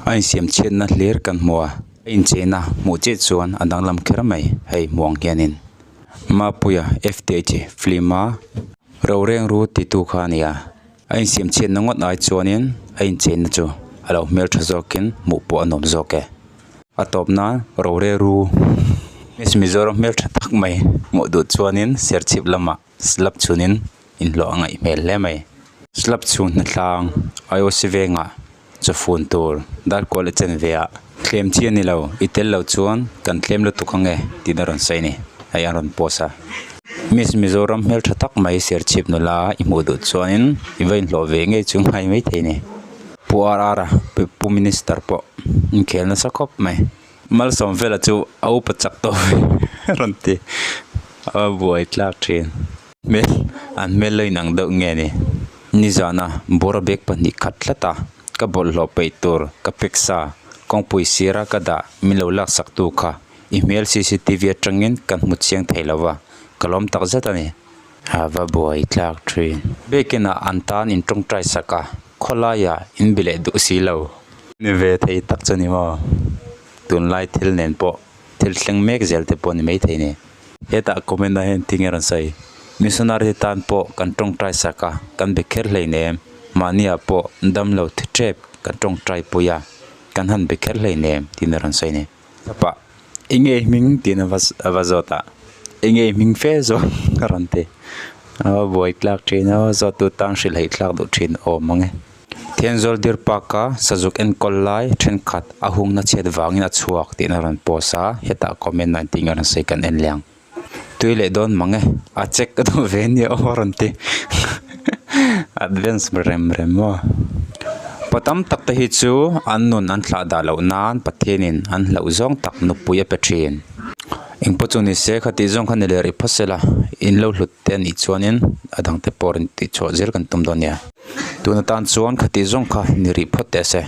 A insiam chhiatna hlir kan hmu a, a incheina hmuh chiah chuan a danglam kher mai hei hmuh ang hianin Mapuia F_T_H film a roreng ru titu kha a ni a, a insiam chhiatna ngawt ai chuanin a incheina chu a lo hmeltha zawkin hmuh pawh a nuam zawk e. A tawp nan rore ru Miss Mizoram hmeltha tak mai hmuh duh chuanin serchhip lamah slab chhunin inhlawh a ngaih hmel hle mai. Slab chhun hnatlang I_O_C vengah chawfun tur darkual a chen ve a, thlem chi a ni lo, i tel lo chuan kan thlem lutuk ang e tiin a rawn sawi a ni, hei an rawn post a. Miss Mizoram hmeltha tak mai serchhip nula i hmuh duh chuanin i va inhlawh ve ngei chu ngai maithei a ni. Pu RR a pu minister pawh inkhel nasa khawp mai. Malsawm vela chu a upa chak tawh ve rawn ti a buai tlak thin. Hmel an hmel lo inang deuh nge ni. Nizana bawra bag pahnih khat tlat a ka bawlhhlawh peih tur ka pack sa kawngpui sira ka dah min lo laksak tu kha i hmel cctv atangin kan hmu chiang thei lo va ka lawm tak zet a ni. A va buai tlak thin. Biakinah an tan in tawngtai sak a. Khawlaiah in bi leh duh si lo. Ni ve thei tak chu ni maw? Tunlai thil nen pawh thil thleng mek zel te pawh ni mai thei ni. Hetah comment ah hian tinge rawn sawi? Missionary te tan pawh kan tawngtai sak a, kan be kher hleinem. Mahniah pawh damlo thi tep kan tawngtai pui a, kan han be kher hleinem tiin a rawn sawi ni. Chapah enge hming tiin a va a va zawt a enge hming fe zawk a rawn ti a buai tlak thin a zawt tu tan hrilh theih thlak duh thin awm ang e. Thenzawl Deer Park a sazuk enkawl lai thenkhat a hungna chhiat vangin a chhuak tih a rawn post a hetah comment ah engtin nge a rawn sawi kan en leh ang. Tui leh dawn mang e a check ka duh ve ania aw a rawn ti advance rem rem maw pa tam tak te hi chu an nun an thlah dah loh nan Pathianin an hlauh zawng tak nupui a pe thin engpawh chu ni se khatih zawng kha ni leh rih phawt sela in lo hlut te anih chuanin a dang te pawh rawn tih chhuah zel kan tum dawn nia tun atan chuan khatih zawng kha ni rih phawt teh se.